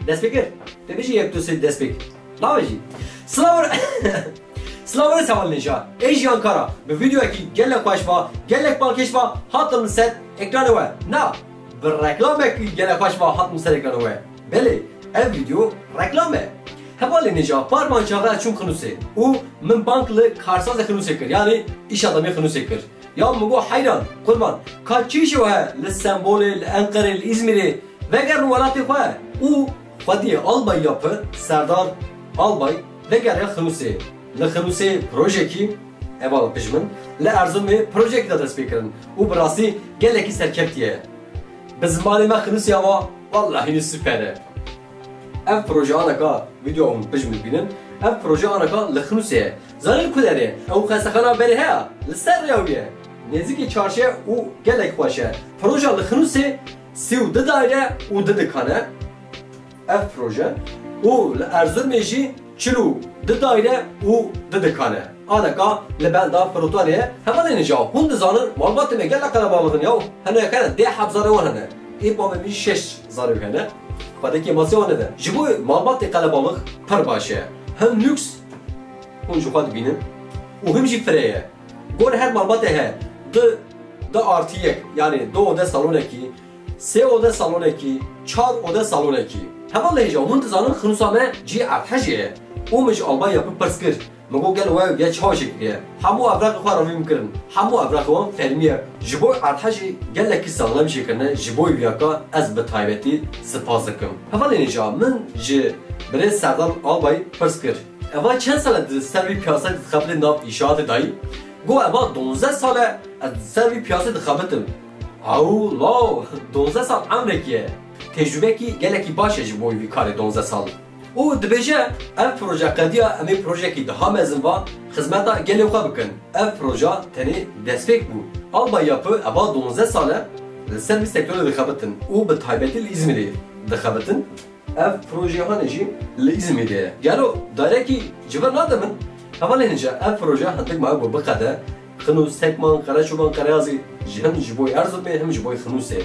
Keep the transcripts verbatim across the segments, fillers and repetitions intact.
Dest pê kir. Te bijî yek, du, sê, dest pê kir. Navê jî. Silav. Silav re seval nêja. Ê jî Ankara. Bi vîdeoyekî gelek xweş va, gelek balkêş va, hatim li ser ekranê we. Na, bi reklamekî gelek xweş va hatim ser ekranê we. Belê, ev vîdeo reklam e. Hevalê nêja, par van çaxa ez çûm Xinûsê û min bang li karsazê Xinûsê kir, yanî îş adamê Xinûsê kir. Ya min got, heyran, qurban, ka çi îşê we heye li Stenbolê, li Enqerê, li Îzmîrê? Vegerin welatê xwe û xwediyê Albay Yapı, Serdar Albay, vegeriya Xinûsê. Li Xinûsê projekî, eva li pişt min, li Erzurumê projekî da dest pê kirin û bi rastî gelekî serkevtî ye. Bi zimanê me Xinûsî ava, wallahî super e. Ev proje anaka, vîdeo hûn pişt min dibînin, ev proje anaka li Xinûsê ye. Zanîn ku derê? Ew xestexana berê heye, li ser rêya wî ye. Nêzîkî çarşiye û gelek xweş e. Proja li Xinûsê sî û du daîre û du dikan e. Ev proje. Û li Erzurumê jî çil û du daîre û du dikan e. Aneka li benda firotanê ye. Hevalê nêja, hûn dizanin malbatê me gelek qelebalix in ya. Hene hene deh heb zarê wan hene. Ê bavê min jî şeş zarê wî hene. Xwedê kêmasî wan nede. Ji bo malbatê qelebalix pir baş e. Him lûks, hûn ji xwe dibînin, û him jî firê ye. Gorî her malbatê heye. Du, du artı yek, yanî du ode salonekî, sê ode salonekî, çar ode salonekî. Hevalê nêja, hûn dizanin Xinûsa me cihê erdhejê ye. Û min ji Albay Yapı pirs kir. Min got, gelo we vê çawa çêkiriye? Hemû evraqê xwe revî min kirin. Hemû evraqê wan fermî ye. Ji bo erdhejê gelekî saxlem çêkirine, ji bo viyaka ez bi taybetî spas dikim. Hevalê nêja, min ji birêz Serdar Albay pirs kir. Eva çend sal e di ser vî piyasayê dixebitî nav îşaatê dayî? Got, eva donzdeh sal e ez di ser vî piyasayê dixebitim. Aw, law, donzdeh sal emrekî ye. Tecrûbekî gelekî baş e ji bo vî karê donzdeh sal. Û dibêje, ev proje qediya em ê projeyekî daha mezin va xizmeta gelê xwe bikin. Ev proje tenê destpêk bû. Albay Yapı eva donzdeh sal e li ser vî sektorê dixebitin û bi taybetî li Îzmîrê dixebitin. Ev projeya hanê jî li Îzmîrê ye. Gelo daîrekî ji vir nade min? Hevalê nêja, ev proje hindik maye ku biqede. Xinûs, Sekman, Qereçoban, Qereyazî, ji, him ji bo Erzurumê, him ji bo Xinûsê.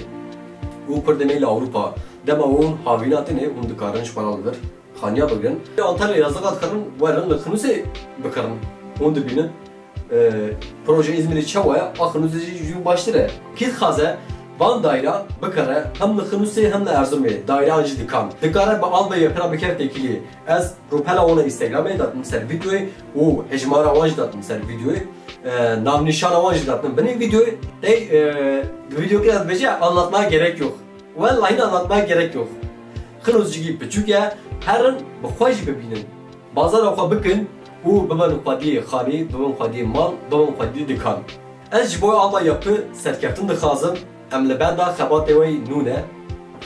Û kurdê me li Ewropa, dema hûn havîna têne, hûn dikarin ji xwe re li vir xaniya bigirin. Antalya yazliqa dikirin, werin li Xinûsê bikirin. Hûn dibînin, e, proje Îzmîrê çawa ye, a Xinûsê jî ji wî baştir e. Kî dixwaze van daîra bikire, hem li Xinûsê hem li Erzurumê, daîreyan jî dikan. Dikare bi Albay Yapı re bikeve têkiliyê. Ez rûpela wan a Instagramê datim ser vîdeoyê û hejmara wan jî datim ser vîdeoyê. E, navnîşana wan jî datim binê vîdeoyê. Tey, e, di vîdeokê de dibêje, anlatmaya gerek yok. Wellahî anlatmaya gerek yok. Xinûs cihî piçûk e, herin bi xwe jî bibînin. Bazara xwe bikin û bibin xwediyê xanî, bibin xwediyê mal, bibin xwediyê dikan. Ez ji bo Albay Yapı serkeftin dixwazim, em li benda xebatê we yî nû ne.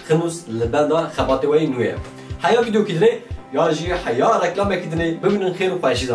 Xinûs li benda xebatê we yî nû ye. Heya vîdeokî dinê, yan jî heya reklamekî dinê, bimînin xêr û xweşî de.